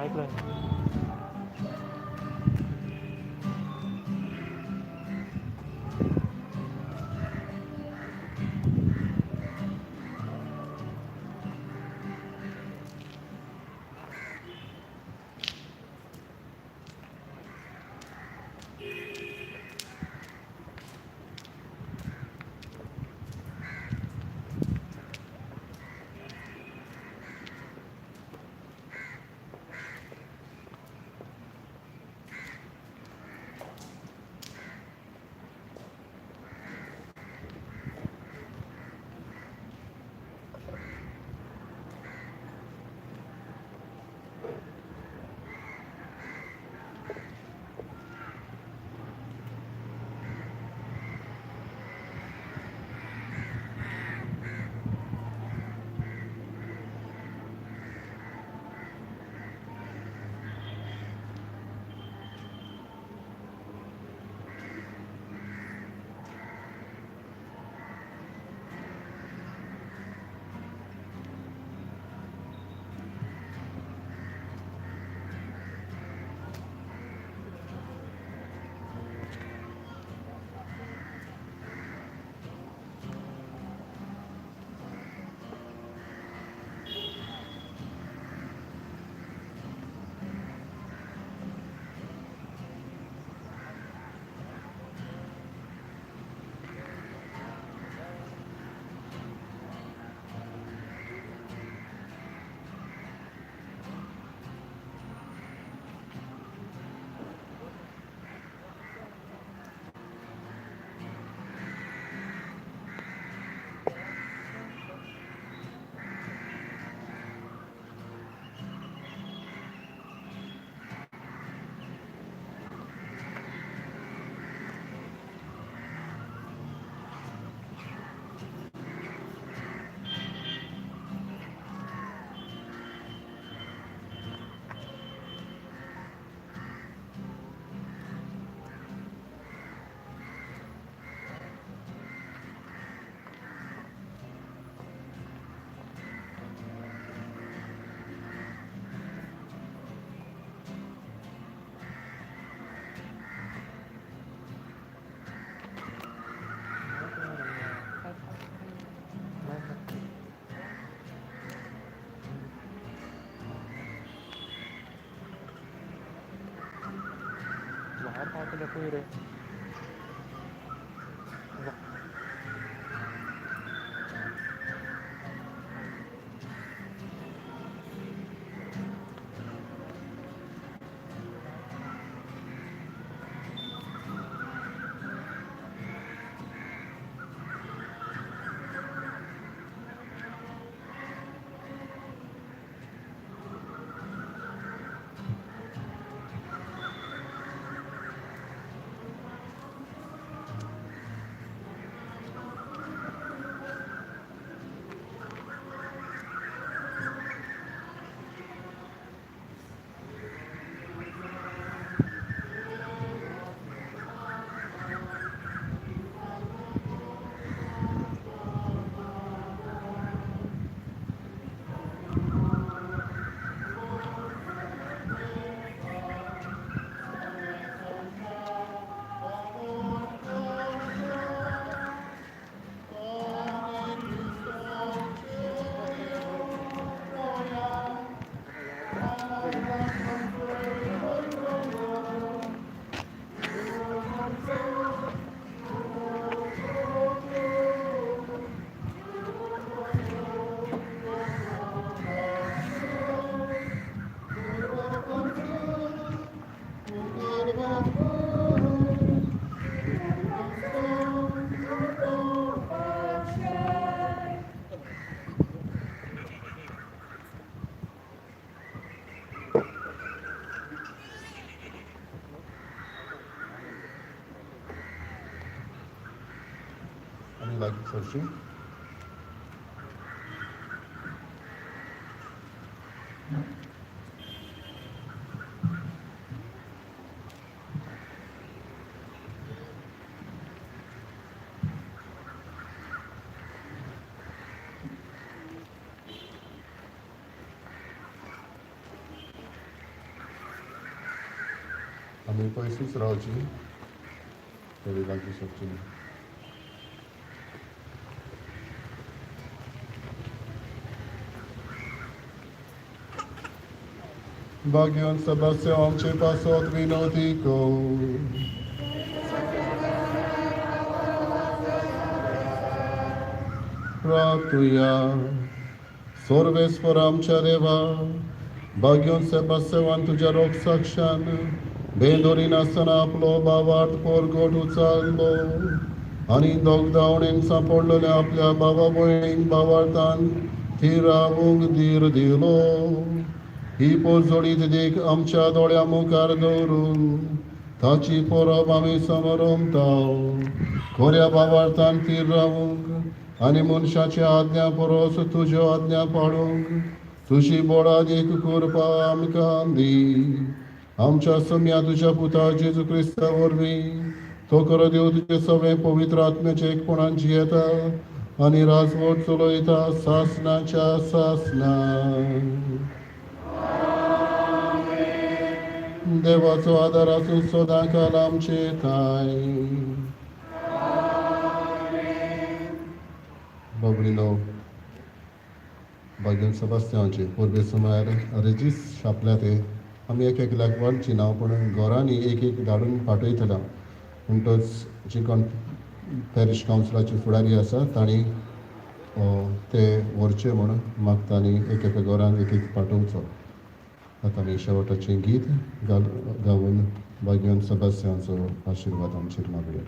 ऐकलं. बाहेर रे. आनी लागीं सरशी. आमी पयसूच रावची, थोडी लागीं शकची न्ही. भाग्योन सेबास्तियांव आमचे पासत विनोदी कर. प्रार्थुया. सर्वेस्पर आमच्या देवा, भाग्योन सेबास्तियांवान तुज्या रोगसाक्षान बेंदोरिनासतना आपलो भावार्थ पोरगोट उचारलो आनी दोगदावणेन सांपडलेल्या आपल्या भावा भयणींक भावार्थान थीर रावूंक धीर दिलो. ही पोरजोडीत देख आमच्या दोळ्या मुखार दवरून ताची परब आमी समरमता. खऱ्या भावार्थान थीर रावूंक आनी मनशाच्या आज्ञा परस तुज्यो आज्ञा पाळूंक तुजी बोळादीक कृपा आमकां दी. आमच्या सम्या तुज्या पुता जेजू क्रिस्ता वरवीं तो खरो देव तुजे सगळे पवित्र आत्म्याचे एकपणान जियेता आनी राजवट चलयता सासनाच्या सासना. देवाचो आदार आसूं सदां काल आमचे ठांय. बाबडीनो, भाग्यन सेबास्तियांवचे परबे सुमार रेजीस छापल्या ते आमी एक एकल्याक वांटची ना, पूण घरांनी एक एक धाडून पाठयतले. म्हणटच जी कोण पॅरिश कावन्सिलाची फुडारी आसा तांणी ते व्हरचे म्हूण मागता आनी एक एका घरान एक एक पाठोवचो. आतां आमी शेवटाचें गीत गावन भाग्यवन सेबास्तियांचो आशिर्वाद आमचेर मागुया.